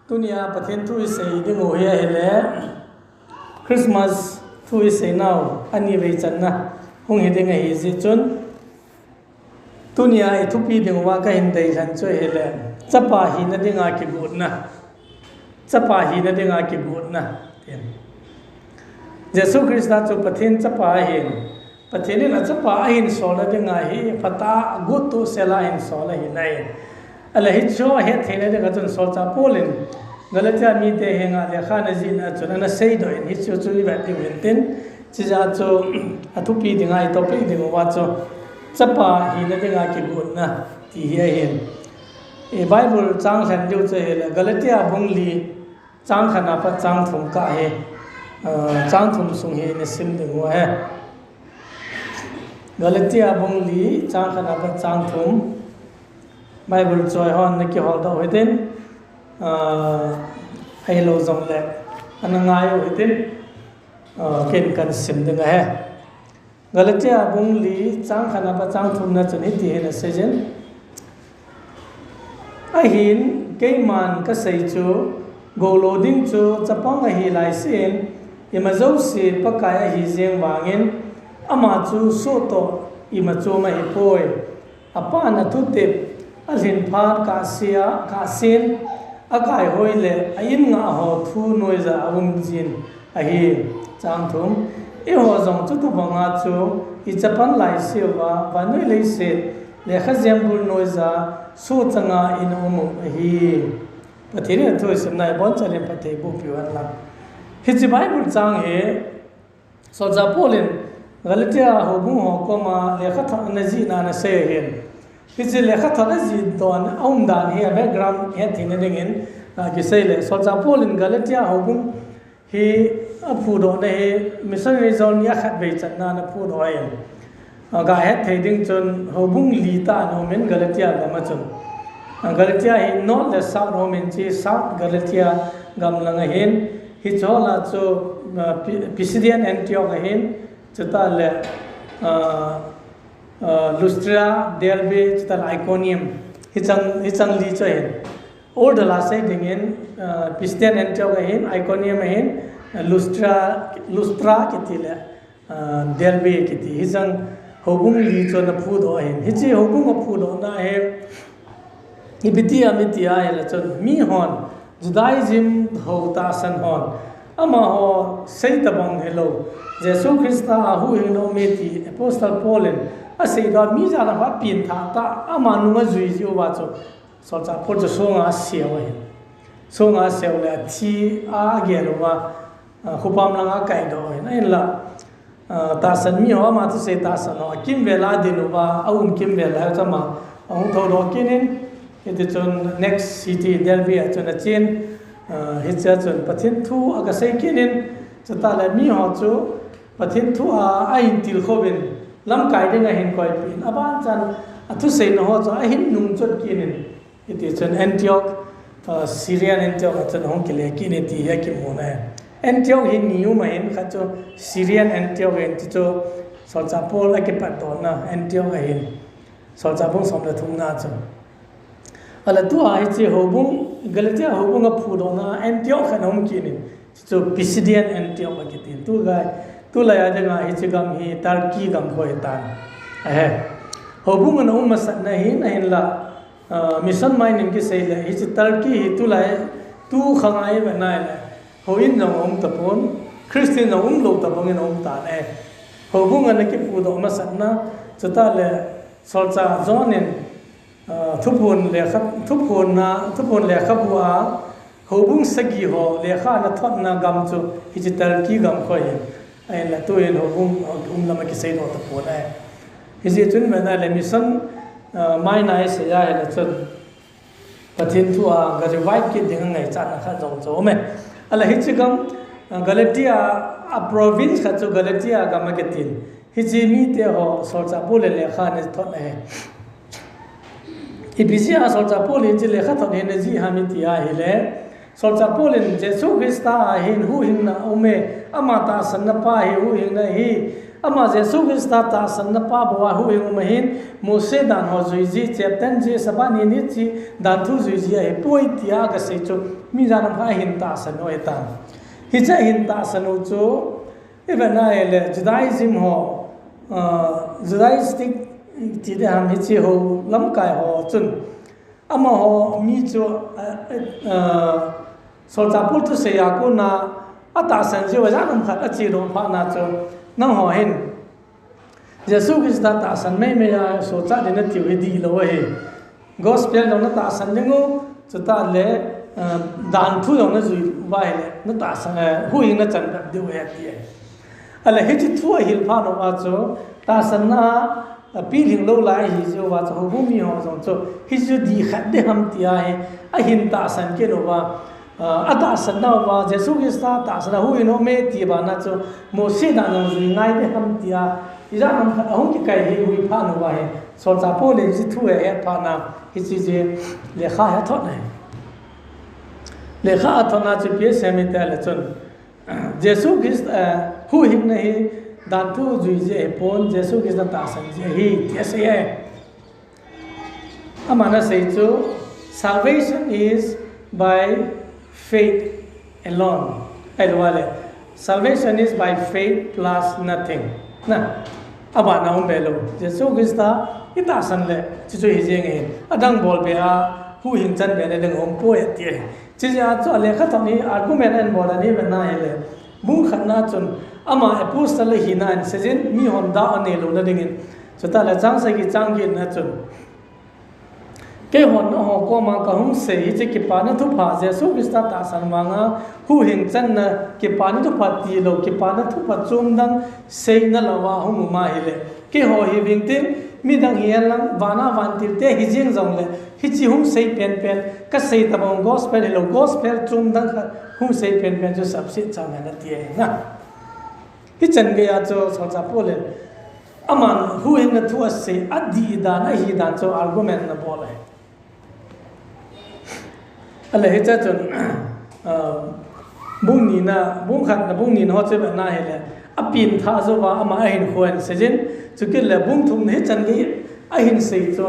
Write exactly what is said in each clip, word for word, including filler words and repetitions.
Tunia Pathen thu isei ding u hi ahile, Christmas thu isei nau ani vei channa hung hi ding ahi jeh chun, tunia ithupi ding uva kahin deilhen chu ahile, chapa hina dinga kigotna. Chapa hina dinga kigotna. Jesu Christa chu Pathen chapa ahin, Pathen in achapa ahin solna dinga hi phatah a gottoh sela ahin sol ahi nai. Ahile hichu ahet theina dinga chun solchah Paul in Galatia mite henga lekha ana jihna chun ana seidoh in hichu chu ivet diu hintin, chijeh chun athupi dinga itopic ding uva chu chapa hina dinga kigotna ti hi ahin. Bible chang lhen diu chu ahile Galatia bung li chang khat a pat chang thum kah hi, chang thum sung hi nasim ding u ahi. Galatia bung li chang khat a pat chang thum. Bible choi hon nakihol doh u hitin, ahilou jongle ana ngai u hitin, ken kasim ding ahi. Galatia bung li chang khat a pat chang thumna chun hiti hin aseiyin, ahin keiman kasei chu, goulou ding chu chapang ahi laisen, ima jouse Pakai ahi jeng vangin, ama chu soh toh ima chom ahipoi. Apan athutep, alhin phat kahsen, akaihoi le a-in ngah ho thu noija aumjin ahi. Chang thum, eiho jong chutobanga chu ichapan laiseuva vannoi leiset lekha jembul noija sohchanga ina umu ahi. Pathen in athu isimna ibonchauvin phatthei bohpiu hen lang. Hiche Bible chang hi solchah Paul in Galatia houbung ho koma lekhathot ana jihna ana sei ahin. Hiche lekhathot ajih dan, aumdan hi a background ihet theina dingin kisei le, solchah Paul in Galatia houbung hi aphudohna hi missionary journey a khatvei channa ana phudoh ahin. Gahet thei ding chun houbung li tah ana umin Galatia gam a chun. Galatia hi north le south aumin, hiche South Galatia gam lang ahin, hiche ho lah chu Pisidian Antioch ahin, chutah le Lustra, Derbe, chutah le Iconium, hichang li chu ahin. Order a sei dingin Pisidian Antioch ahin, Iconium ahin, Lustra kiti le Derbe kiti, hichang houbung li chu ana phudoh ahin. Hiche houbung aphudohna hi ipi ti ham iti ahile chun, mihon, Judaism ho tahsan hon, amaho sei tabang hilou, Jesu Christa a huhhingna aume ti Apostle Paul in aseidoh a, mi jana ho apenthah tah, ama nung ajui jeh uva chu solchah Paul chu songa aseu ahin. Songa aseu le athi a agel uva, khopam langa akaidoh ahin. Ahinla tahsan miho, ama thusei tahsan ho akimvel a adin uva, aum kimvel lai chun ama ahung thoudoh kit in, hitichun next city Derbe a chun achen, hichea chun Pathen thu aga sei kit in, chutah le miho chu Pathen thu a ahin tilkhouvin, lamkai dinga ahin koipeh in, abanchan athuseina ho chu ahin nungchot kit in, hitichun Antioch, Syrian Antioch a chun ahung kile kit in ti hi akimun ahi. Antioch hi ni um ahin, khat chu Syrian Antioch ahin, chuchu solchah Paul akipatdohna Antioch ahin, solchah bung som le thumna chu. Ahile tua hiche houbung, Galatia houbung aphudohna Antioch khat aum kit in, chuchu Pisidian Antioch akitin. Tulai a dinga hiche gam hi Turkey gam kho hitan ahi. Houbung ana um masatna hin, ahinla mission mai nin kisei le hiche Turkey hi tulai, tu khang a ivet nai le, houin jong aum tapon, Christian jong umlou tabang in aum tan ahi. Houbung ana kiphudoh masatna, chutah le solchah John in thuphon lekhabu a houbung sagi ho lekha ana thotna gam chu hiche Turkey gam kho ahin. Ahinla tuin houbung um lam akiseidoh tapon ahi. Hijeh chun ivet nai le mission mai na isei ahile chun Pathen thu a ga revive kit ding angaichatna khat jong chu aume. Ahile hiche gam, Galatia, a province khat chu Galatia gam akitin. Hiche mite ho solchah Paul in lekha ana thot ahi. Ipi jeh a solchah Paul in hiche lekhathot hi ana jih ham iti ahile, solchah Paul in Jesu Christa a hin huhhingna aume, Ama tahsanna pa hi huhhingna ahi. Ama Jesu Christa tahsanna pa bou a huhhing um ahin, Mose dan ho juiji, cheptan ji, Sabbath ni nit ji, danthu juiji ahipoi tia kasei chu, mi ijat ham khat ahin tahsan u ahitan. Hiche ahin tahsan u chu, ivet na ahile Judaism ho, ah, Judaistic ti ding ham, hiche ho lamkai ho chun, amaho mi chu, ah, ah, Solchah Paul thusei a kona atahsan jiu a ijat ham khat achedoh phat na chu, nangho hin Jesu Christa tahsan meimei a solchah ding natiu hi dihlou ahi. Gospel jong natahsan ding u, chutah le, ah, danthu jong najui uva ahile, natahsan, eh, huhhing nachan bep diu ahi ati ahi. Ahile hiche thu ahil phat uva chu, tahsanna, ah, pilhing lou lai ahi jeh uva chu, houbung mi ho jong chu, hiche chu dih khat ding ham tia hi, ahin tahsan kit uva, ah, atahsan nauva, Jesu Christa tahsan a huhhing um e ti bana chu, Mose dan jong jui ngai ding ham tia, ijat ham khat ahung kikai hi hui phat uva hi, Solchah Paul in hiche thu ahet phat na, hiche chu lekha athot na ahi. Lekha athot na chu ipi asei em itile chun, Jesu Christa, eh, huhhingna hi danthu juiji ahipon, Jesu Christa tahsan ji ahi, ti asei e. Aman asei chu, salvation is by faith alone. Ahilou le, salvation is by faith plus nothing. Na, abana um be lou. Jesu Christa itahsan le, chuchu hi jeng ahi. Adang bol be a, huhhing chan be na ding umpoi ati ahi. Chuti jeh a chu alekhathot hi argument ahin bol a ivet na ahile, bung khat na chun ama apostle ahina ahin seijin, mihon doubt anei louna dingin. Chutah le chang sagi chang get na chun, keihon nangho koma kahung sei hiche kipana thupha, Jesu Christa tahsan vanga huhhing channa kipana thupha tilou, kipana thupha chom dang seina louva hung um ahile, keiho hi vingting, midang hihen lang, vana vantil te hi jeng jongle, hiche hung sei penpen, kasei tabang gospel hilou, gospel chom dang khat hung sei penpen chu sapset chang hen ati ahi na. Hichan geiya chu Solchah Paul in, aman huhhingna thu asei, adih dan, ahi dan chu argument ana bol ahi. Ahile hiche chun, ah, bung ni na, bung khat na, bung ni na ho chu ivet na ahile, apen thah jouva ama ahinkho ahin seijin, chukit le bung thum na hichan gei ahin sei chu,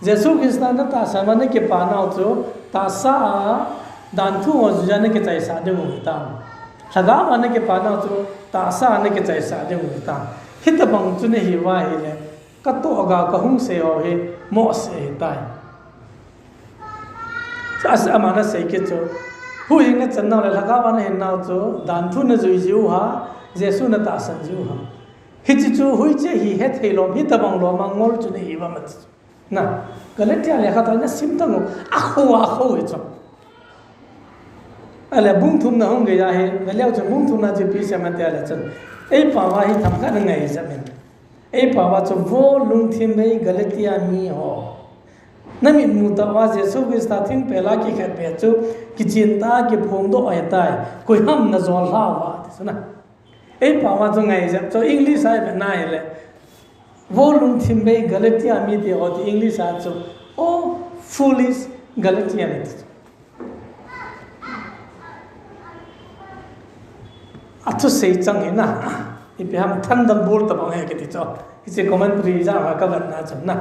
Jesu Christa natahsan uva nakipa nau chu, tahsa a danthu ho juiya nakichaisah diu ahitan. Lhagao a nakipa nau chu, tahsa a nakichaisah diu ahitan. Hitabang chu nahiuva ahile, katoh ga kahung sei ho hi mohseh ahitai. Chu asa aman asei kit chu, huhhing nachan nau le lhagao a nahin nau chu, danthu najui jiu ham, Jesu natahsan jiu ham. Hiche chu hoiche hi hethei lom, hitabang lom a ngol chu nahiuvam ati chu. Na, Galatia lekhathot nasim tang u, akho, akho hi chu. Ahile bung thum na hung geiya hi, veleu chu bung thum na chu ipi asei em itile chun, eipao a hi themkhat nangai jep in. Eipao a chu, vo lungthim bei Galatia miho, namit mu tah uva Jesu Christa thingpel a kikhetbe chu, kichen tah a kiphongdoh ahitai, koiham najol lha uva, ti chu na. Eipao a chu ngai jep chu, English a ivet na ahile, vo lungthim bei Galatia mite ho ti English a chu, O foolish Galatians. Athusei chang hi na, ipi ham thunderbolt tabang ahi kiti chu. Hiche commentary jat a kavet na chu na.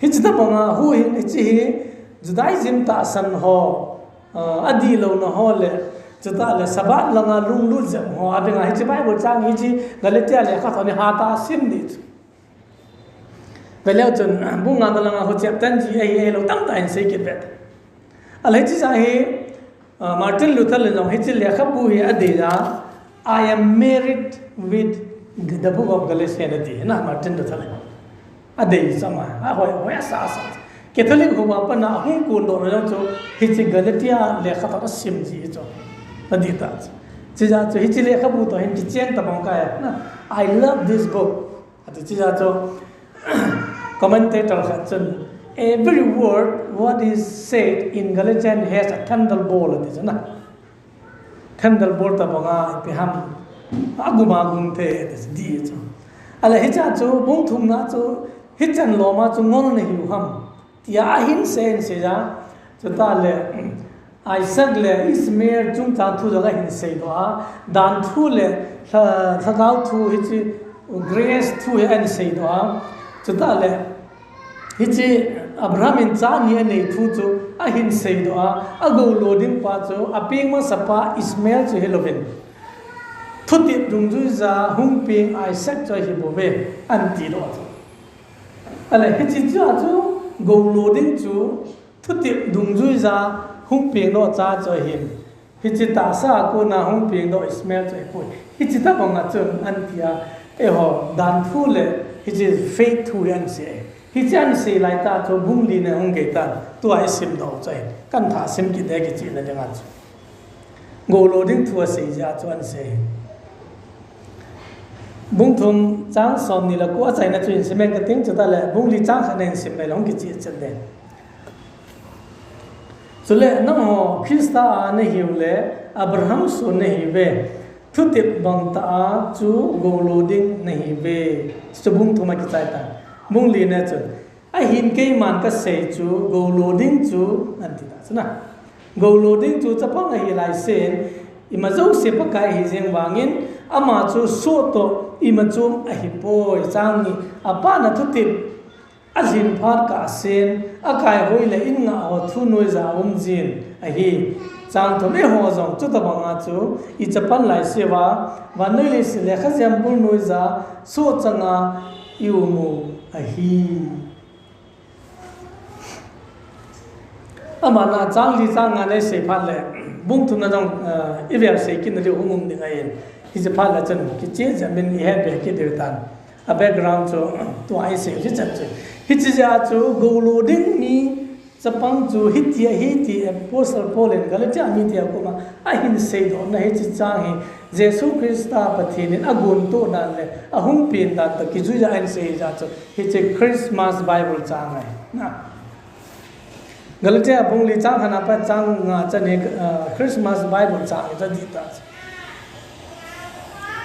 Hiche tabang a huhhing hiche hi Judaism tahsan ho, ah, adihlouna ho le, chutah le Sabbath langa lunglut jep ho adinga hiche Bible chang hiche Galatia lekhathot hi hatah a sim ding chu. Veleu chun, bung nga na langa ho cheptan ji ahi, ahilou tamtah in sei kit ve. Ahile hiche jeh a hi, ah, Martin Luther in jong hiche lekhabu hi adei a, "I am married with the book of Galatians," ati na Martin Luther in. Adei chu ama, ahoi, hoi asa asa. Catholic ho vang pana ahung kondoh na jong chu, hiche Galatia lekhathot asim ji chu. Adei tah chu. Chuti jeh a chu hiche lekhabu toh hin kicheng tabang ahi na, "I love this book." Ati chu jeh a chu, commentator khat chun, "Every word what is said in Galatians has a thunderbolt," ati chu na. Thunderbolt tabang a, ipi ham, agum agum thei, ati chu dih chu. Ahile hiche chu, bung thum na chu, hichan lom a chu ngol nahiu ham. Tia ahin sei, ahin sei a, chutah le, Isaac le Ishmael chungchang thu jong ahin seidoh a, dan thu le lha-, lhagao thu hiche grace thu hi ahin seidoh a. Chutah le hiche Abraham in cha ni anei thu chu ahin seidoh a, agoulo ding pa chu apeng masapa Ishmael chu hilouvin, thutep dungjuija hung peng Isaac chu ahibouve, ahin tidoh chu. Ahile hiche chu a chu goulo ding chu thutep dungjuija hung pengdoh cha chu ahin, hiche tahsa a kona hung pengdoh Ishmael chu ahipoi. Hiche tobanga chun ahin tia, eiho dan thu le hiche faith thu hi ahin sei. Hiche ahin sei laitah chu bung li na hung geitan, tua isimdoh chu ahin, kahin thah sim kit e kichehna dinga chu. Goulo ding thu asei jeh a chu ahin sei. Bung thum chang somni le ko achaina chu hin simin kating, chutah le bung li chang khat na hin sim le hung kicheh chet ding. Chule nangho Christa a nahiu le Abraham son nahiuve, thutep bang tah a chu goulo ding nahiuve. Chu bung thum a kichai ta. Bung li na chun, ahin keiman kasei chu goulo ding chu, ahin ti ta chu na. Goulo ding chu chapang ahi laisin, ima jouse Pakai ahi jeng vangin, ama chu soh toh ima chom ahipoi. Chang ni, apan athutep alhin phat kahsen, akaihoi le in ngah ho thu noija aum jin ahi. Chang thum, eiho jong chutobanga chu ichapan laiseuva, vannoi leiset le khajem bul noija soh changa ium u ahi. Abana chang li chang nga na isei phat le, bung thum na jong, eh, ivel sei kit na diu hung um ding ahin. Hiche phat le chun kicheh jeh in ihet be kit diu tan. A background chu tua isei u chan chu. Hiche jeh a chu goulo ding mi chapang chu hitia, hiti Apostle Paul in Galatia mite a koma ahin seidoh na hiche chang hi Jesu Christa Pathen in agontoh dan le ahung pen dan toh kijuiya ahin sei jeh a chu hiche Christmas Bible chang ahi. Na. Galatia bung li chang khat na pat chang nga chan hi, ah, Christmas Bible chang hi chu adih ta.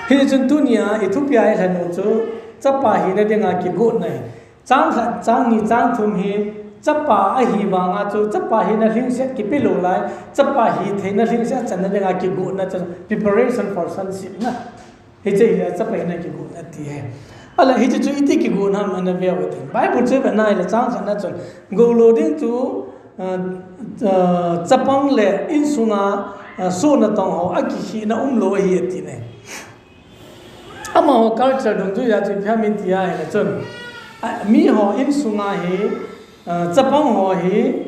Hichun tunia ithupi a ilhen u chu chapa hina dinga kigotna ahi. Chang khat, chang ni, chang thum hi chapa ahi vanga chu chapa hina lhingset kipe lou lai, chapa hitheina lhingset achanna dinga kigotna chu preparation for sonship na. Hiche hi chapa hina kigotna ti ahi. Ahile hiche chu iti kigotna ham ana veu hite. Bible chu ivet na ahile chang khat na chun goulo ding chu, ah, ah, chapang le insunga, ah, soh natong ho akikhehna umlou ahi ati ne. Amaho culture dungjuiya chu ipi ham iti ahile chun, ah, miho insunga hi, ah, chapang ho hi,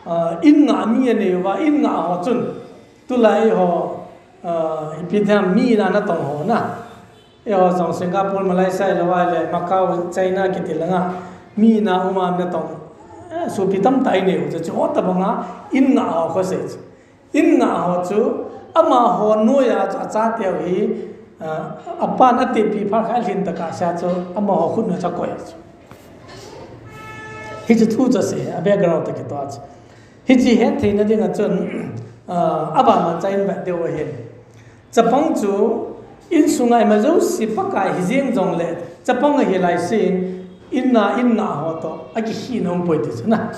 ah, in ngah mi anei uva, in ngah ho chun tulai ho, ah, ipi ham mi in a natong ho na. Eiho jong Singapore, Malaysia, ahilou le Macau, China kiti langa mi in a um a natong, eh, sopi tamtah inei u chu, chu ho tobanga in ngah ho kho sei chu. In ngah ho chu amaho noiya chu achateu hi, ah, apan atehpi phat kha alhin tokah sea chu amaho khut noiya chu akoi chu. Hiche thu chu asei, a background toh kitoh chu. Hiche hettheina dinga chun, ah, abanban cha ivet diu ahin. Chapang chu insunga ima jouse Pakai hijeng jongle chapang ahi laisin, in a in ngah ho toh akikhehna umpoi ti chu na.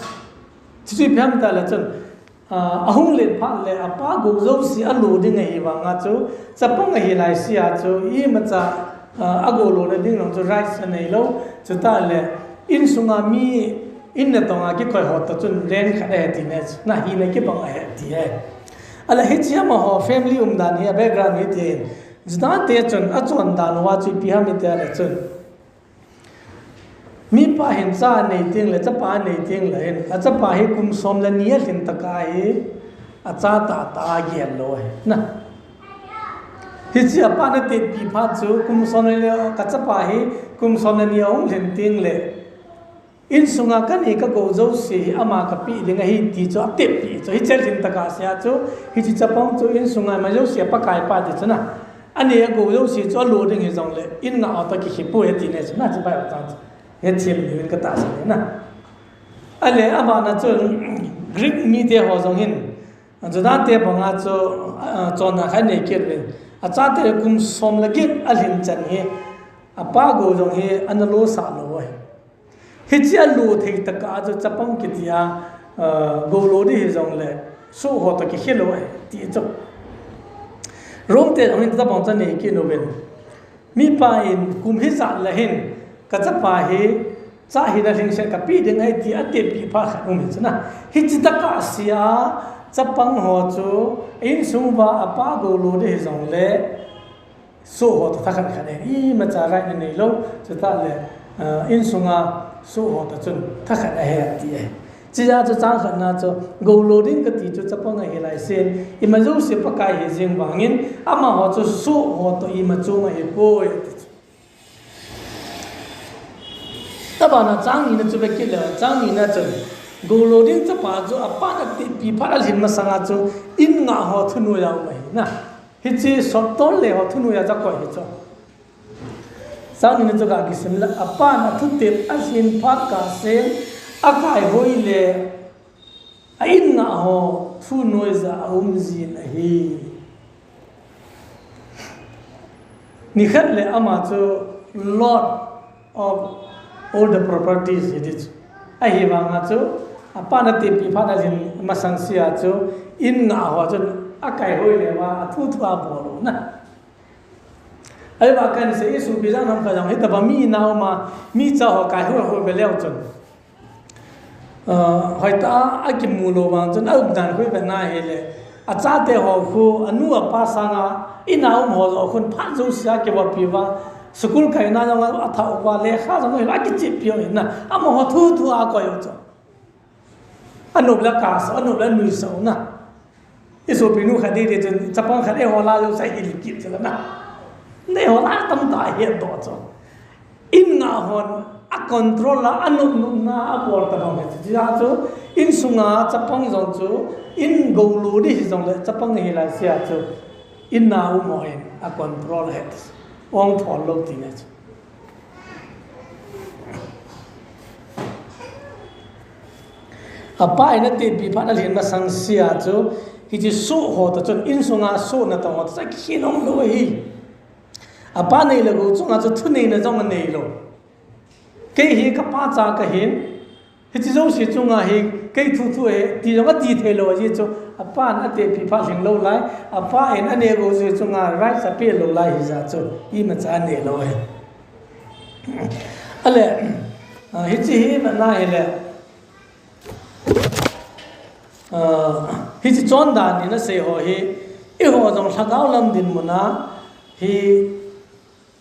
Chuchu ipi ham itile chun, ah, ahung len phat le apa gou jouse alo ding ahi vanga chu chapang ahi laisea chu imacha, ah, agoulo na ding jong chu rights aneilou, chutah le insunga mi in natonga kikoi ho toh chun rent khat ahi ti ne chu, na hina kibang ahi ti ahi. Ahile hiche amaho family umdan hi a background hi tin, Juda te chun achondan uva chu ipi ham itile chun, mipa hin cha anei tengle, chapa anei tengle hin, achapa hi kum som le ni alhin tokah hi acha tahtah a agel lou ahi. Na. Hiche apan atehpi phat chu kum som le ni, kachapa hi kum som le ni ahung lhin tengle insunga kanei kagou jouse hi ama kapeh ding ahi ti chu atehpi chu. Hiche alhin tokah sea chu hiche chapang chu insunga ima jouse a Pakai pa ti chu na. Anei agou jouse chu alo ding hijongle in ngah ho toh akikhehpoi ati ne chu na, chu Bible chang chu. Hethem diuvin katahsan ahi na. Ahile abana chun Greek mite ho jong hin, Juda te banga chu, ah, chonna khat anei kit uvin, achate kum som le get alhin chan hi apa gou jong hi ana losah lou ahi. Hiche alo thei tokah chu chapang kitia, ah, goulo ding hijongle Soh ho toh kikhe lou ahi ti chu. Rome te jong hin tabang cha nei kit uvin. Mipa in kum hijat le hin ka chapa hi cha hina lhingset ka pe ding ahi ti a tepeh phat khat um hi chu na. Hiche tah a sia chapang ho chu insung uva apa gou lou ding hijong le soh ho toh thakhat khat ahi, imacha right na neilou, chutah le, ah, insunga soh ho toh chun thakhat ahi ati ahi. Chujeh chun chang khatna chu gou lou ding kati chu chapang ahi laisen, ima jouse Pakai ahi jeng vangin, amaho chu soh ho toh ima chom ahipoi ati chu. Abana chang nina chu vekit le, chang nina chun gou lou ding chapa chu apan atepeh phat alhin masanga chu in ngah ho thunoiya um ahi na. Hiche sotol le ho thunoiya chu akoi hi chu. Chang nina chu ga kisim le, apan athutep alhin phat kahsen, akaihoi le, a in ngah ho thunoiya aum jin ahi. Nikhat le ama chu Lord of all the properties hiti chu. Ahivanga chu, apan atepeh phat alhin masang sia chu, in ngah ho chun akaihoi le uva, athu thu abol u na. Ahivang kahin sei, isopi jat ham khat jong hitobang mi in a um a, mi cha ho kaihoi hoi ve leu chun, ah, hoitah a akimu lou vang chun, a umdan khu ivet na hile, achate ho khu, anu apa sanga, in a um ho jong khun phat jousea kivoppi uva, school kaina jong athah uva, lekha jong ahilou, akichihpi u ahi na, amaho thu thu a akoi u chu. Anop le akasa, anop le anuisah u na. Isopinu khat didi chun, chapang khat eiho lah jouse ahil kit chu na. Eiho lah tamtah ahetdoh chu. In ngah hon a control a, anop nopna abol tabang ahi chu. Chujeh chun, insunga chapang jong chu, in gou lou ding hijongle, chapang ahi laisia chu, in a um hon a control ahet. Ongthol lou tina chu. Apa in atepeh phat alhin masang sia chu, hiche soh ho toh chun, insunga soh natong ho toh chun akikhen umlou ahi. Apa nei le gou chunga chu thuneina jong aneilou. Kei hi kapa cha kahin, hiche jouse chunga hi kei thu thu ahi, ti jong ati theilou ahi chu, apan atepeh phat lhinglou lai, apa in anei gou jouse chunga rights apeh lou lai hijeh chun, imacha aneilou ahi. Ale, ah, hiche hi ivet na hile, ah, hiche chondan in asei ho hi, eiho jong lhagao lam dinmun a hi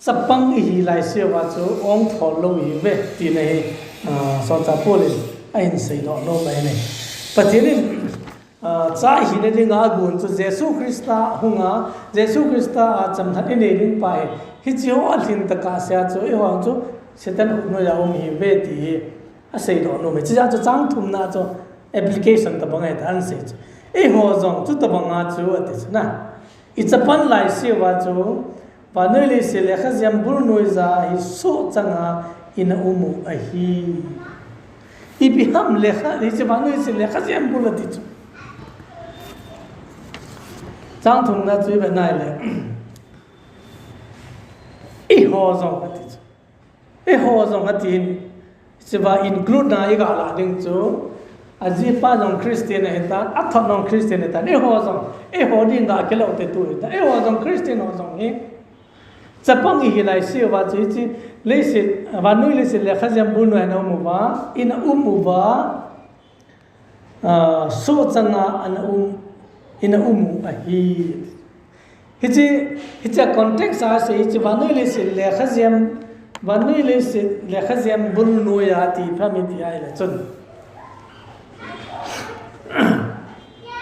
chapang ihi laiseuva chu ongthol lou ihiuve, tina hi, ah, solchah Paul in ahin seidoh nom ahi. Pathen in Ah, cha hina dinga agon chu Jesu Christa hunga, Jesu Christa a chamlhat inei ding pa hi, hiche ho alhin tah a sia chu, eiho chu Satan khut noiya um ihiuve ti hi aseidoh nom ahi. Chujeh chun chang thumna chu application tabang ahi tia asei chu. Eiho jong chutabanga chu ati chu na. Ichapan laiseuva chu, vannoi leiset lekhajem bul noiya hi soh changa ina um u ahi. Ipi ham lekha, hiche vannoi leiset lekhajem bul ati chu. Chang thumna chu ivet na hile, eiho jong ati chu. Eiho jong atin, hichea include na iga lah ding chu, ajipa jong Christian ahitan, athot jong Christian ahitan, eiho jong, eiho dinga kiloute tu ahitan, eiho jong Christian ho jong hi, chapang ihi laiseuva chu hiche, leiset, vannoi leiset lekhajem bul noiya ina um uva, ina um uva, ah, soh changa ana um, ina um u ahi. Hiche, hiche context a asei, hiche vannoi leiset lekhajem, vannoi leiset lekhajem bul noiya ti pha mi ti ahile chun.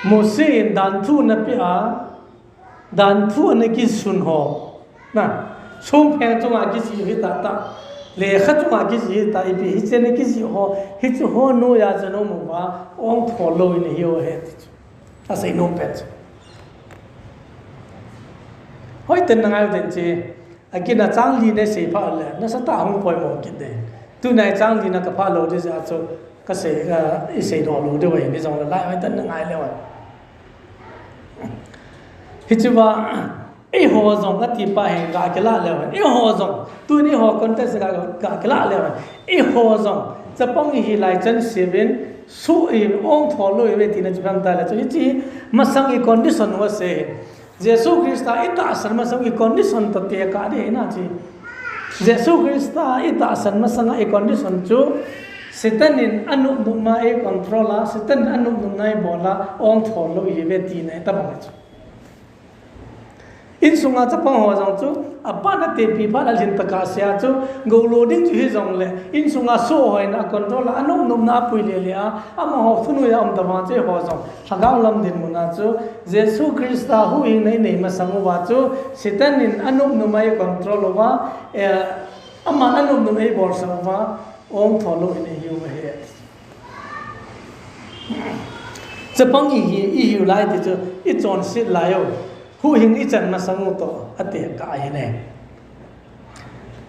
Mose in danthu ana pe a, danthu ana kisun ho. Na, songpheng chunga kijih hita ta, lekha chunga kijih hita, ipi hiche ana kijih ho, hiche ho noiya chu ana um uva, ongthol lou ina hiu ahi ti chu. Asei nom pen chu. Hoiten na ngai u den che, akina chang li na sei pha le, nasatah a hung poimo kit de. Tuna chang li na kapha lou ding jeh a chu, kasei, ah, iseidoh lou diu ahi, ni jong le lai hoiten na ngai leu ahi. Hichea, eiho jong ati pa hi ga kilah leu hen. Eiho jong, tuni eiho context ga, ga kilah leu hen. Eiho jong, chapang ihi lai chan seuvin, Su i ong thol lou i ve tina chu pam ta le chu, hichi masang i condition u asei. Jesu Christa i tahsan masang i condition toh tekah ding ahi na chi. Jesu Christa i tahsan masang a i condition chu Satan in anop nop ma i control a, Satan in anop nop na i bol a, ong thol lou i ve tina tabang chu. Insunga chapang ho jong chu, apa na tepi phat a lhin taka sia chu, golo ding chu hi jong le, insunga su ho in a control a, anop nop na apui le le a, amaho thunoi a um tama chu ho jong, lhagao lam dinmun a chu, Jesu Christa huhhingna i nei masang uva chu, Satan in anop nop a i control uva, eh, aman anop nop a i bolsah uva, ong thol lou i nei hi uva hi. Chapang i hi, i hiu lai ti chu, i chonset lai u. Huhhing i chan masang u toh, atekah ahi ne.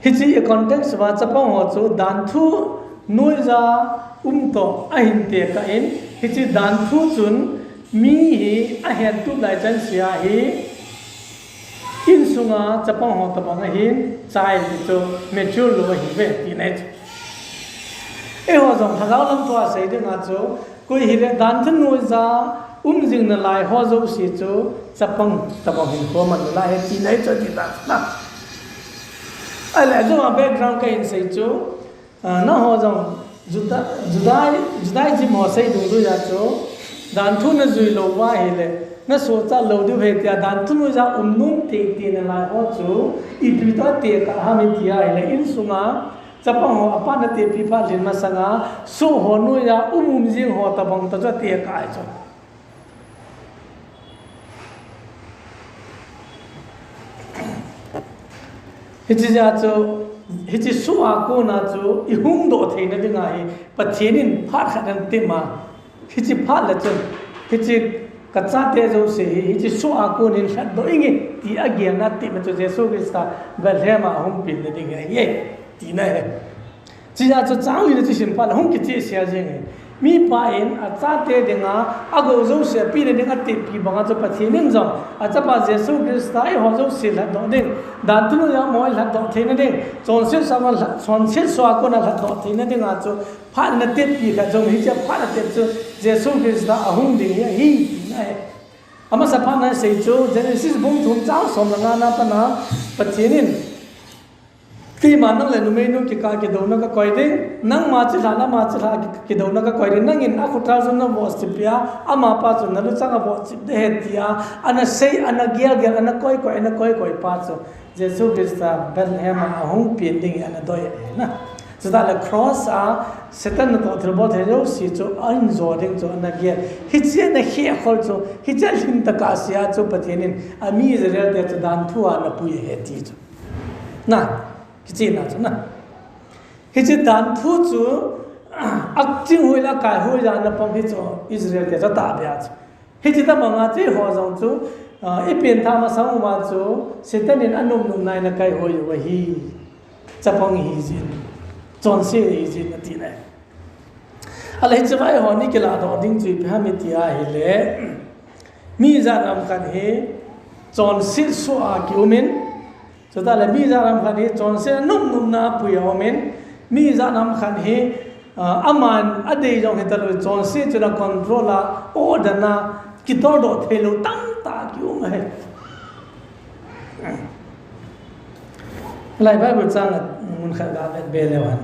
Hichi i context uva chapang ho chu, danthu noija um toh, ahin tekah in, hichi danthu chun, mi hi ahen tup lai chan sia hi, insunga chapang ho tabang ahin, child ti chu, mature lou ahi ve, tina chu. Eiho jong lhagao lam thua sei dinga chu, koi hile danthu noija um jing nalai ho jouse chu, chapang tabang hin kho man nalai he tina chu ti ta na. Ahile, ajong a background ka hin sei chu, ah, nangho jong Juda-, Judai-, Judaism ho sei dungjuia chu, danthu na jui lou uva ahile, na sohcha lou diu ahi tia, danthu noija um nom teitei nalai ho chu, ipi toh tekah ham i ti ahile, insunga, chapang ho, apa na tepi phat lhin masanga, su ho noija um um jing ho tabang toh chu atekah ahi chu. Hichi jeh a chu, hichi su a kona chu, i hung doh theina dinga hi, Pathen in phat khat ahin tem a, hichi phat le chun, hichi ka chate jouse hi, hichi su a konin lhatdoh inge, ti agelna tepna chu Jesu Christa Bethlehem a ahung penna ding ahi, tina ahi. Chijeh a chu chang lina chu sim phat le hung kichehsel jeng ahi. Mipa in achate dinga, agou jouse apehna ding atepi banga chu Pathen in jong, achapa Jesu Christa eiho jouse lhatdoh ding, danthu noija amaho lhatdoh theina ding, chonset su a kon lhat-, chonset su a kona lhatdoh theina dinga chu, phat le tepi khat jong hichea phat le tep chu Jesu Christa ahung ding hi ahi, tina ahi. Amasa phat na sei chu Genesis bung thum chang som le nga na pat a Pathen in, "Keiman nang le numeinu kikah a kidouna kakoi ding, nangma chilhah le ama chilhah a ki-, kidouna kakoi ding, nangin akhothal chun navohchip peh a, amapa chun naluchang avohchip ding ahi," tia ana sei, ana gelgel, ana koikoi, ana koikoi pa chu Jesu Christa Bethlehem a ahung pen ding hi ana doi ahi na. Chutah le cross a Satan natoh thilbol thei jouse chu ahin jo ding chu ana gel. Hichea ana khehkhol chu, hichea lhin taka sia chu Pathen in ami Israel te chu danthu a ana pui ahi ti chu. Na, kichehna chu na. Hiche danthu chu, ah, aching hoi le akai hoi a ana pang hi chu Israel te chu atahbeh a chu. Hiche tabanga chu eiho jong chu, ah, i pengthah masang uva chu Satan in anop nop na in akai hoi u ahi. Chapang ihi jeh in, chonset ihi jeh in ati nai. Ahile hiche va eiho ni kilah doh ding chu ipi ham iti ahile, mi jat ham khat hi chonset soh a kium in, chutah le mi jat ham khat hi chonset nop nop na a pui a um in, mi jat ham khat hi, ah, aman adei jong hita lou, chonset chun a control a, order na, kitol doh thei lou tamtah kium ahi. Lai Bible chang a mun khat ga vet be leu hen.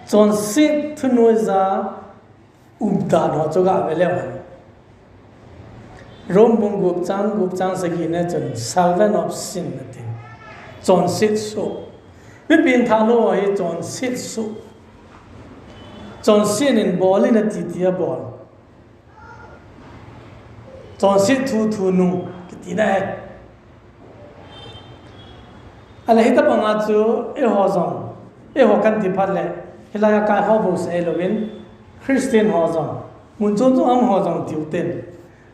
Chonset thunoija um dan ho chu ga ve leu hen. Rome bung gup chang, gup chang sagi na chun servant of sin ati. Chonset soh. Mi pengthah lou hi chonset soh. Chonset in bol in ati tia bol. Chonset thu thu nung kiti na ahi. Ahile hitabanga chu eiho jong, eiho kan ti phat le, hilai a kai ho bou seh louvin, Christian ho jong, mun chom chom a um ho jong tiu ten.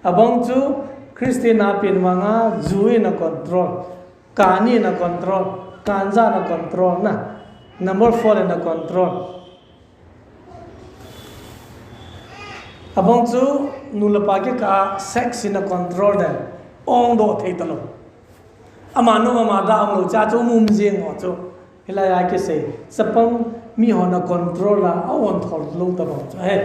Abang chu Christian a pen vanga ju in a control, kani in a control, ganja in a control na, number four in a control. Abang chu nu le pa kikah a sex in a control den, ong doh thei talou. Ama nop ama da um lou cha chu um um jeng ho chu. Hilai a kisei, chapang mi hon a control a, a ong thol lou tabang chu ahi.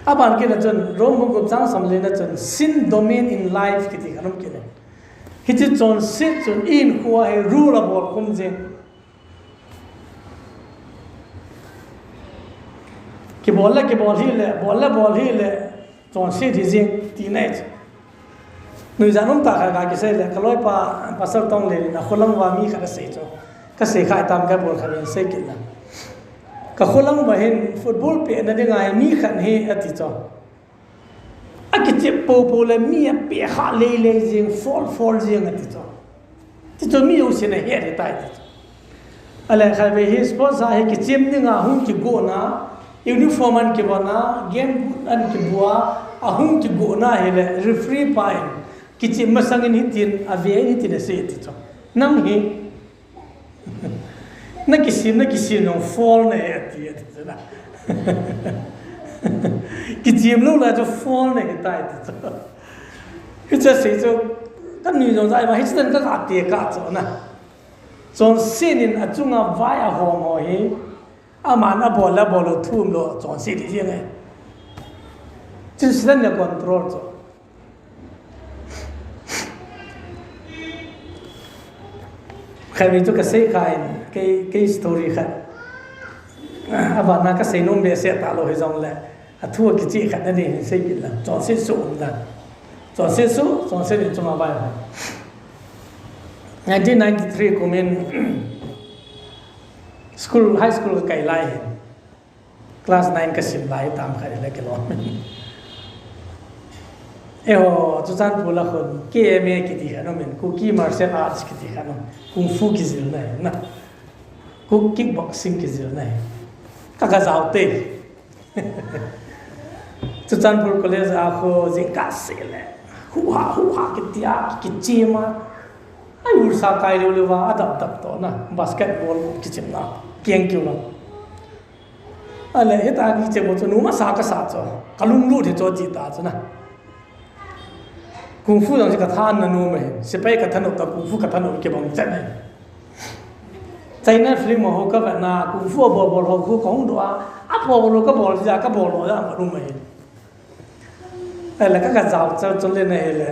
Aban kit na chun, Rome bung gup chang som le ni na chun, sin domain in life kiti khat um kit e. Hiche chonset chun i hinkho a hi rule abol khum jing. Kibol le kibol hih le, bol le bol hih le, chonset hi jing tina ahi chu. Nuijat um tah khat ka kisei le, ka loipa Pastor Tonglen in a kholang uva mi khat asei chu. Ka sei kha tam ka bol khat in sei kit le. Ka kholang uva hin football pehna dinga hi mi khat hi ati chu. Akichep popo le mi apeh kha lei lei jing, foul foul jing ati chu. Ti chu mi jousen ahet ahitai ti chu. Ahile khatvei hi sports a hi kichem dinga hung kigo na, uniform an kivon a, game boot an kibu a, ahung kigo na hile referee pa in kichem masang in hitin, ave in hitin asei ti chu. Nang hi na kisem, na kisem jong foul nahi ati, ati chu na. Kichem lou lai chu foul nahitai ti chu. Hiche sei chu ka nui jong jai ma, hiche dan ka ga tekah chu na. Chonset in achunga vai ahom ho hi, aman abol le abol lou, thum lou, chonset hi jeng e. Chu Satan in a control chu. Khatvei chu ka sei kha in, kei, kei story khat. Aban a ka sei nom behseh talou hijongle, athu akicheh khat na ding hin sei kit le, chonset soh um dan. Chonset soh, chonset in chunga vai ho. Nineteen ninety-three kum in, school, high school ka kai lai hin. Class nine ka sim lai tam khat le kilom. Eiho, Churachandpur a khun K M A kiti khat um in, Kuki Martial Arts kiti khat um. Kung Fu kijil na hi, na. Kuk kickboxing kijil na hi. Ka ga jao te. Churachandpur College a khu jingkah seh le. Hu ha, hu ha kiti a, kichem a. Ai, ur sa kai leu leu va, adap dap to na. Basketball kichem na. Kiang kiu na. Ahile, hita kichep u chu nom asa kasa chu. Ka lunglut hi chu ti ta chu na. Kung Fu jong chu ka than na nom ahi. Sepai ka thanom ta, Kung Fu ka thanom kibang chet ahi. China film ho ka vet na, Kung Fu abol bol ho khu ka hung doh a, abol bol ho ka bol jeh a, ka bol lou jeh a ka nom ahi. Ahile ka ga jao chal chal le na hile.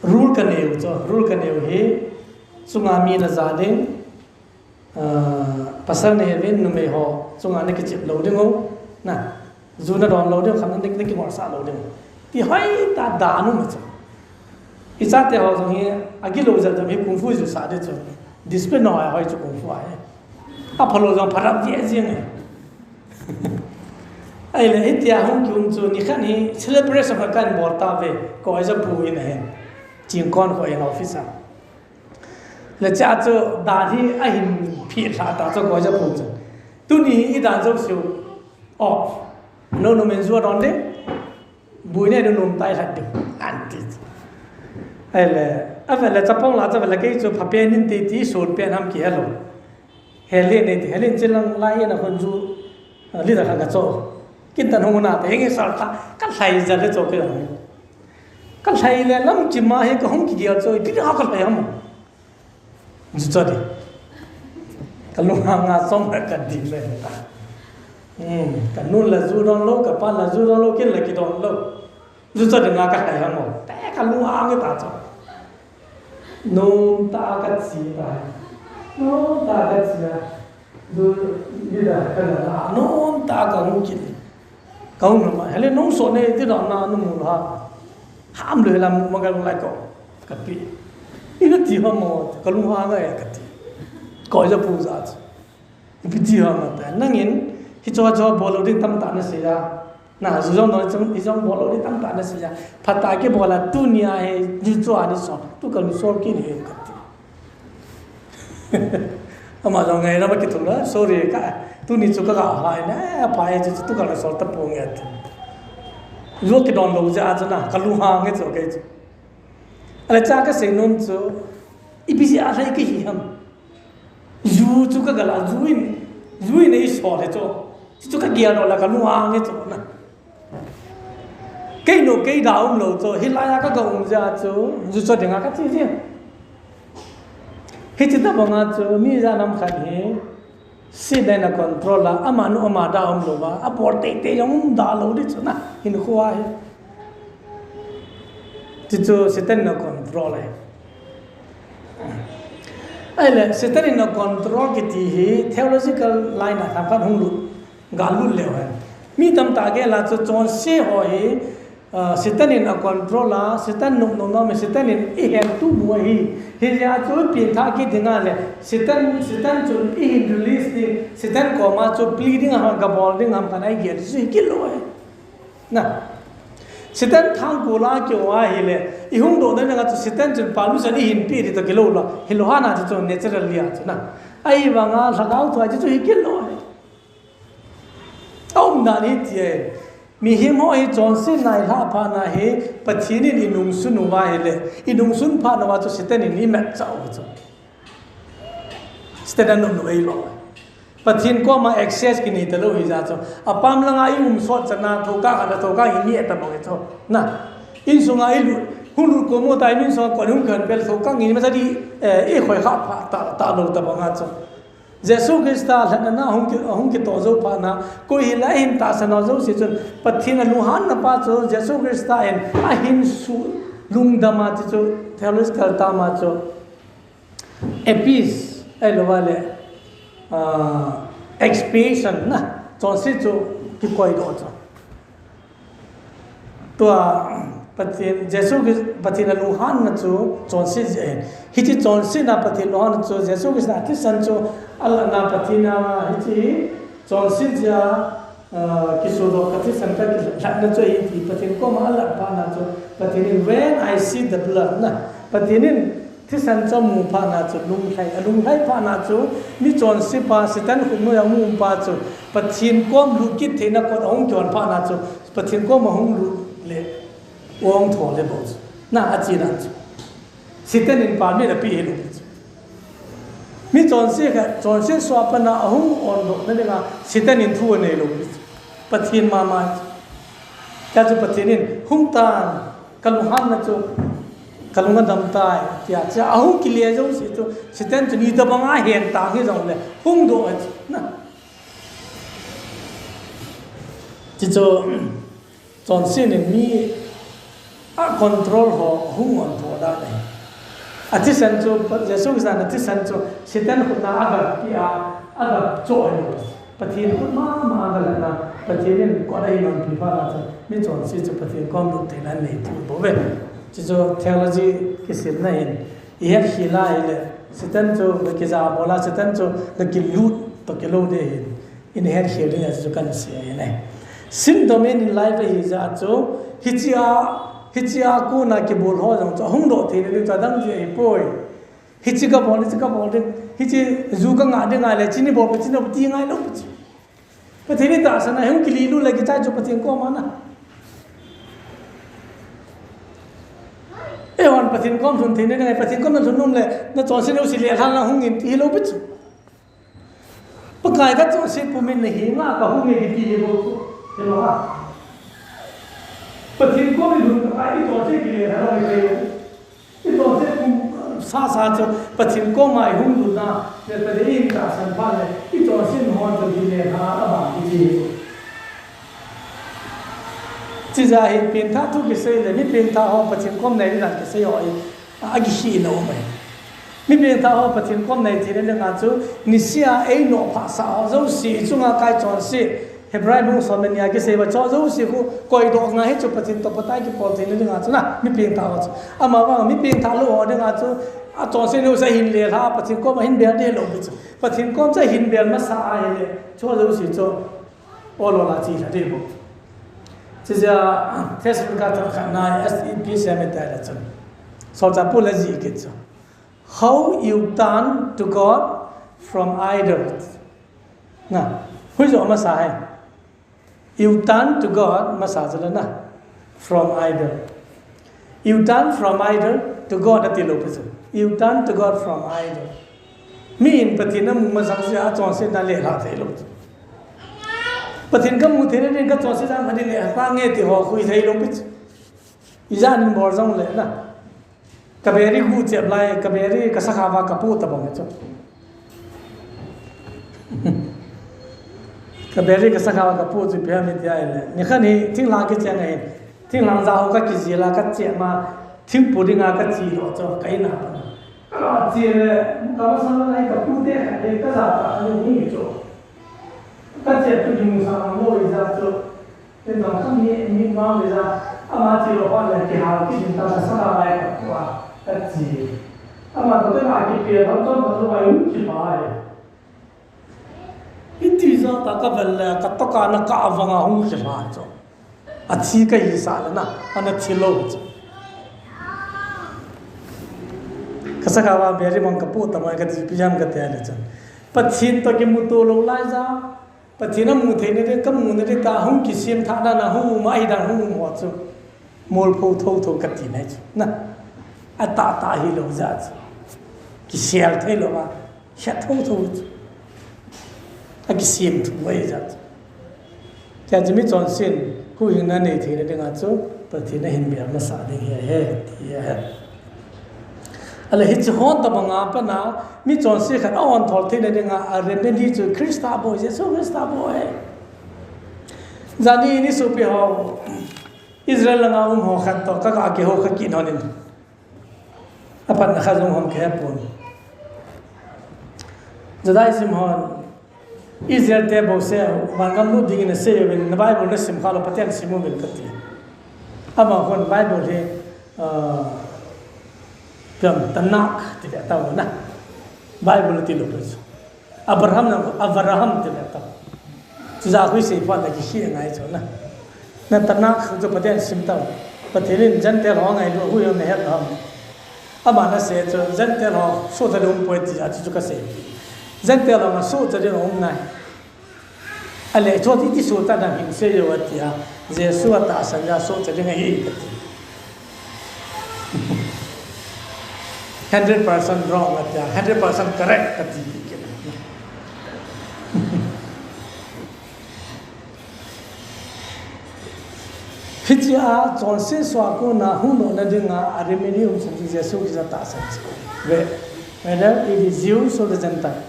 Rule ka neiu chu, rule ka neiu hi, chunga mi na ja ding, Ah, pasal nei uvin numei ho chunga na kichep lou ding u, na, ju na don lou ding u, khamna na, na kingol sah lou ding u. Ti hoitah dan um chu. I chate ho jong hi, agilou jat jong hi Kung Fu ju sah ding chu. Discipline na hoi hoi chu Kung Fu ahi. Aphalou jong pharap jeng jeng e. Ahile hitia hung kium chu nikhat hi celebration khat kan bol tauve, Koija pu in ahin. Chingkon kho in office a. Le cha chu dan hi ahin phi lha ta chu Koija pu chu. Tuni hi i dan jouse u off. Nunu min ju adon ding. Buina nunu tai lhat ding. Anti. Ahile, avel le chapang la cha vel le kei chu phapen in ti ti sun pen ham kihe lou. Helen nei ti, Helen chilang lai in a khun ju, ah, leader khat ka cho. Kin tan hung na te, heng sal ta, ka lhai ja le cho ke. Ka lhai le lam chi ma hi ka hung kigel chu, ipi dinga ka lhai ham. Ju cho di. Ka lunghang a chom ka di le ta. Hmm, ka nu la ju don lou, ka pa la ju don lou, kin la kidon lou. Ju cho dinga ka lhai ham. Te ka lunghang ta cho. Nom ta ka chi ta. Nom ta ka chi a. Ju, ju da ka la, nom ta ka hung kit. Ka hung ma, hele nung so ne ti da na nu mu ha. Ham le la mu ma ka lai ko. Ka pi. Ina ti ha mo, ka lunghang e ka ti. Koija pu ja chu. Ipi ti ha ma ta. Nangin, hicho cho bol lou ding tamtah na sei a. Na, ju jong don, hicho, hicho bol lou ding tamtah na sei a. Phatah a kibol a tunia hi, ju cho a ni so. Tu ka lu so ki ni ka ti. Ama jong ngai na ma kithum la, sorry ka, tuni chu ka ga hai na, pa e chu, chu tu ka la sol ta pong e. Lu kidon lou jeh a chu na, ka lunghang e chu kei chu. Ahile cha ka sei nom chu, ipi jeh a lhai ka hi ham. Ju chu ka ga la, ju in, ju in ei sol e chu. Chu ka gel lou la ka lunghang e chu na. Kei nu, kei da um lou chu, hilai a ka ga um jeh a chu, ju cho dinga ka chi jing. Hiche tabang a chu, mi ja nam khat hi, Satan in a control a, ama nu ama da um lou va, a bol teitei jong um da lou di chu na, hinkho a hi. Ti chu Satan in a control a. Ahile, Satan in a control kiti hi theological line a themkhat hung lut, ga lut leu hen. Mi tamtah gel a chu chonse ho hi, ah, Satan in a control a, Satan nop nop nop, Satan in i hen tu mu ahi. Hijeh a chu i pengthah kit ding a le, Satan, Satan chun i hin release ding, Satan koma chu plea ding ham, ga bol ding ham, khat a i gel chu hi kit lou ahi. Na. Satan thangkol a kio ahile, i hung doh na ding a chu Satan chun permission i hin pe di toh kilou lou. Hilou hana chu chu natural lia chu na. Ahivanga lhagao thu a chu chu hi kit lou ahi. A um dan hi ti e. Mihem ho hi chonsetna i lhah phat na hi Pathen in i nungsun uva ahile, i nungsun phat na uva chu Satan in i matchah u chu. Satan a nunung ei lou. Pathen koma access kinei talou hijeh chu. Apam langa i um sot chan a thokang khat a thokang i neh tabang e chu. Na. Insunga i lut, hung lut komo ta, insunga kon hung kan pel thokang i masa di, eh, i khoi kha pha ta, talou tabang a chu. Jesu Christa lhatna na hung ki, hung kitoh jou phat na, koi hilai hin tahsan ho jouse chun Pathen a lunghanna pa chu Jesu Christa in ahin su lungdam a ti chu theological term a chu appease, ahilou va le, ah, expiation na, chonse chu kikoi doh chu. Tua Pathen, Jesu Christ, Pathen a lunghanna chu chonse jeh ahin. Hiche chonsetna Pathen lunghanna chu Jesu Christa thisan chu alah na Pathen a hiche chonse jeh a, ah, kisodoh ka thisan ka kilhatna chu ahi ti Pathen koma alah phat na chu Pathen in, "When I see the blood," na, Pathen in thisan chu amu phat na chu lunglhai, alunglhai phat na chu mi chonse pa, Satan khut noiya um pa chu Pathen kom lut kit theina kot ahung kihon phat na chu Pathen kom ahung lut le ong tho le bou chu. Na, achi dan chu. Satan in permit apeh hilou chu. Mi chonse khat, chonse sua pat na ahung ondoh na dinga Satan in thu anei lou chu. Pathen mama chu. Tia chu Pathen in hung tan, ka lunghanna chu, ka lung adam tai, tia, tia, ahung kile jouse chu, Satan chu ni tabang a hen tang hi jongle, hung doh a chu, na. Ti chu, chonse in mi a control ho, hung on tho dan ahi. A thisan chu, Jesu Christa in a thisan chu, Satan khut na aga pia, aga cho ahi. Pathen khut mama a galhatna, Pathen in kot ahin onpi phat na chu, mi chonse chu Pathen kom lut theina anei thei bou ve. Chuchu theology kisimna hin, i hetkhel a ahile, Satan chu ga kija bol a, Satan chu ga kilut toh kilou ding ahin, i hetkhel ding a chu kahin sei ahi. Sin domain in life ahi jeh a chu, hichea, hichea kona kibol ho jong chu, ahung doh theina ding chu adang jeh ahipoi. Hiche kabol, hiche kabol ding, hiche ju kangah ding ahile, chuni bol, chuni bol ti ngai lou pi chu. Pathen in tahsan a hung kile lut le kichai chu Pathen kom a na. Eihon Pathen kom lhun theina ding ahi, Pathen kom na lhun nom le, na chonse jouse lelha lang hung in ti hilou pi chu. Pakai ka chonse pum in nahenga kahung e kiti hilou chu. Hilou a. Pathen kom in lhun ka kai, i chonse kile lha lou hi. I chonse pum sasa chu Pathen koma i hung lutna, le Pathen in tahsan phat le, i chonse ho chu hi le ha a bang kiti. Chijeh a hi pengthah thu kisei le, mi pengthah ho Pathen kom nei ding dan kisei ho hi, a, akikhel na um ahi. Mi pengthah ho Pathen kom nei theina dinga chu, niseh a einoh phasah ho jouse, i chunga kai chonse, Hebrai bung som le ni a kisei uva, cho jouse khu koidoh ngai hi chu Pathen toh phatah a kipol theina dinga chu na, mi pengthah ho chu. Amavang mi pengthah lou ho dinga chu, a chonse jouse ahin lelha, Pathen kom ahin bel ding lou pi chu. Pathen kom chu ahin bel masa ahile, cho jouse chu ol ol a che lha ding bou. Chijeh a, Thessalonica thot khatna, S E P sem e tai la chun. Solchah Paul in ajih kit chu. How you turn to God from idols. Na, huijo masa hai. You turn to God, masa jala na, from idol. You turn from idol to God, ati lou pi chu. You turn to God from idol. Mi in Pathen amu masang jeh a chonsetna lelha thei lou chu. Pathen kamu theina ding, ka chonse jong kha ding lelha nge ti ho khu i thei lou pi chu. Ijat in bol jongle na. Ka beri gu chep lai, ka beri ka sakha uva ka pu tabang chu. Ka beri ka sakha ka pu chu ipi ham iti ahile, nikhat hi thinglhang kicheng ahin, thinglhang ja ho ka kijil a ka che ma, thingpu dinga ka che lo chu ka in a pat. Ka che le, ka masang lai ka pu te khat le ka ja ta ni ni chu. Ka che chu ding sa lo i ja chu. Tin jong kha mi, mi ma mi ja, ama che lo pa le kihal kit in ta ka sa lai ka tua, ka che. Ama to te na kipe lam chon ka lo ai hung kipai. Iti ja ta ka vel le, ka to ka na ka avanga hung kipai chu. Athi ka hi sa le na, ana thi lo chu. Ka sakha va beri mang ka pu ta mai ka ti pi jam ka te le chu. Pathen to kimuto lo lai ja. Pathen amu theina ding, ka muna ding ta, hung kisem thah na, na hung um a, ahi dan hung um ho chu. Molpho thotho ka ti nai chu. Na. Atah tah hi lo ja chu. Kisel thei lo a. Hia thotho chu. Akisem thu ahi ja chu. Tia chu mi chonset, huhhingna nei theina dinga chu, Pathen ahin bel masa ding hi ahi, ti ahi. Ale hiche hon tabanga pat na, mi chonset khat a hon thol theina dinga, a remedy chu Christa bou, Jesu Christa bou ahi. Jani ni sopi ho, Israel langa um ho khat to, ka ga kihou kha kit hon in. Apatna kha jong hom khe pon. Judaism hon, Israel te bouseh, vangam lut dingin asei uvin, na Bible na sim kha lou, Pathen sim uvin kati. Amahon Bible hi, ah, piam Tanakh ti ve tau na. Bible ti lou pe chu. Abraham na, Avraham ti ve tau. Chuja hui sei phat na kikhel ngai chu na. Na Tanakh chu Pathen sim tau. Pathen in Gentile ho ngailu hui ho na het lou ham. Ama na sei chu Gentile ho sohcha ding um poi ti a chu chu ka sei. Gentile ho nga sohcha ding um nai. Ale chu iti sohcha na hin sei yo ati a. Jesu atahsan ja sohcha ding ahi kati. Hundred percent wrong ati a, hundred percent correct kati. Hiche a chonset soh a kona huhdohna dinga a remedy um chu Jesu Christa tahsan chu. Ve, whether it is Jews or the Gentile,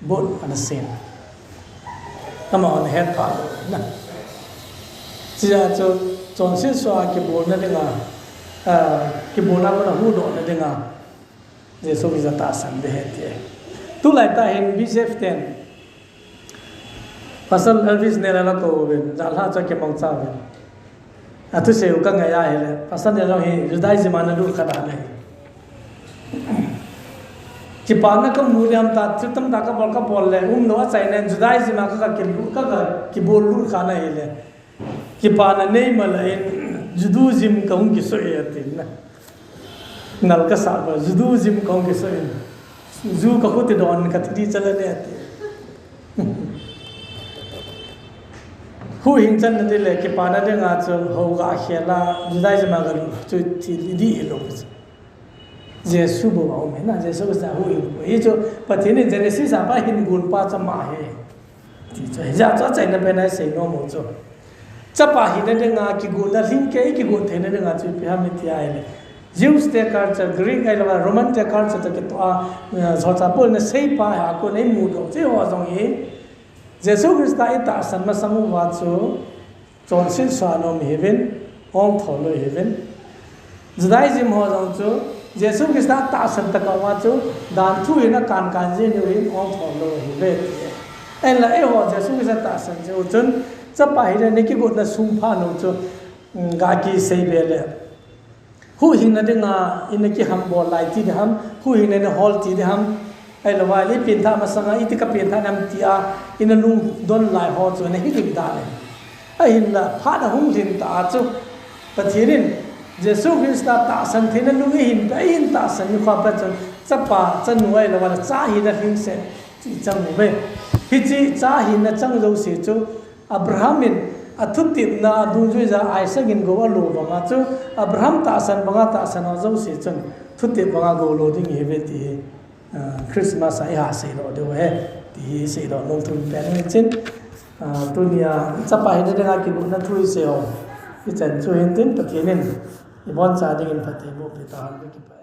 both are the same. Amahon het pha lou na. Hiche a chu chonset soh a kibolna dinga, ah, kibolna kona huhdohna dinga Jesu Christa tahsan ding ahi ti. Tulai tah hin B C F ten Pastor Elvis Nel a la kou uvin, jan lha chu kimangcha uvin. Athusei u ka ngai a ahile, Pastor Nel jong hi Judaism a ana lut kha dan ahi. Kipana ka mu le ham ta, thil tamtah ka bol ka bol le, umlou achaina in Judaism a ka, ka kilut, ka, ka kibol lut kha na ahile. Kipana nei ma la in, Judaism ka hung kisoh e atin na. Nal ka sah ba, Judaism ka hung kisoh in. Ju ka khuti don ka thi di chala ne ati. Huhhing channa ding le, kipana dinga chu, hou ga khel a, Judaism a ga lut, chu thi di lou. Jesu bou a um ahi na, Jesu Christa huhhing bou. Hichu, Pathen in Genesis a pat hin gon pa chu ama ahi. Ti chu, hijeh a chu achaina pen a isei nom u chu. Chapa hina dinga kigotna lhingkei, kigot theina dinga chu ipi ham iti ahile. Jews te culture, Greek ahilou le Roman te culture toh kitoh a, eh, solchah Paul in asei pa hi a kon a imudoh chu eiho jong hi. Jesu Christa itahsan masang uva chu, chonset soh a nom ihiuvin, ong thol lou ihiuvin. Judaism ho jong chu, Jesu Christa tahsan tah uva chu, dan thu hin akan kan jing u hin ong thol lou ahiuve. Ahinla eiho Jesu Christa tahsan jeh u chun, chapa hina nei kigotna sung phat u chu, mm, ga kisei be le. Huhhingna dinga, ina kihambol lai ti ding ham, huhhingna ina hol ti ding ham, ahilou le, i pengthah masanga, iti ka pengthah nam ti a, ina lungdon lai ho chu, ina hi ding dan ahi. Ahinla, phat ahung lhin ta a chu, Pathen in, Jesu Christa tahsan theina lung eihin pe, eihin tahsan nikho pet chun, chapa, chanu ahilou le, cha hina lhingset, chu ichang uve. Hiche cha hina chang jouse chu, Abraham in athutepna a dungjuija Isaac in gou alo banga chu, Abraham tahsan banga tahsan ho jouse chun, thutep banga gou lo ding ihiuve ti hi, ah, Christmas a iha seidoh diu ahi, ti hi seidoh nom thum pen ahi chun, ah, tunia chapa hina dinga kigotna thu isei ho, ichan chu hintin Pathen in iboncha dingin phatthei boh peh tahen, kakipah e.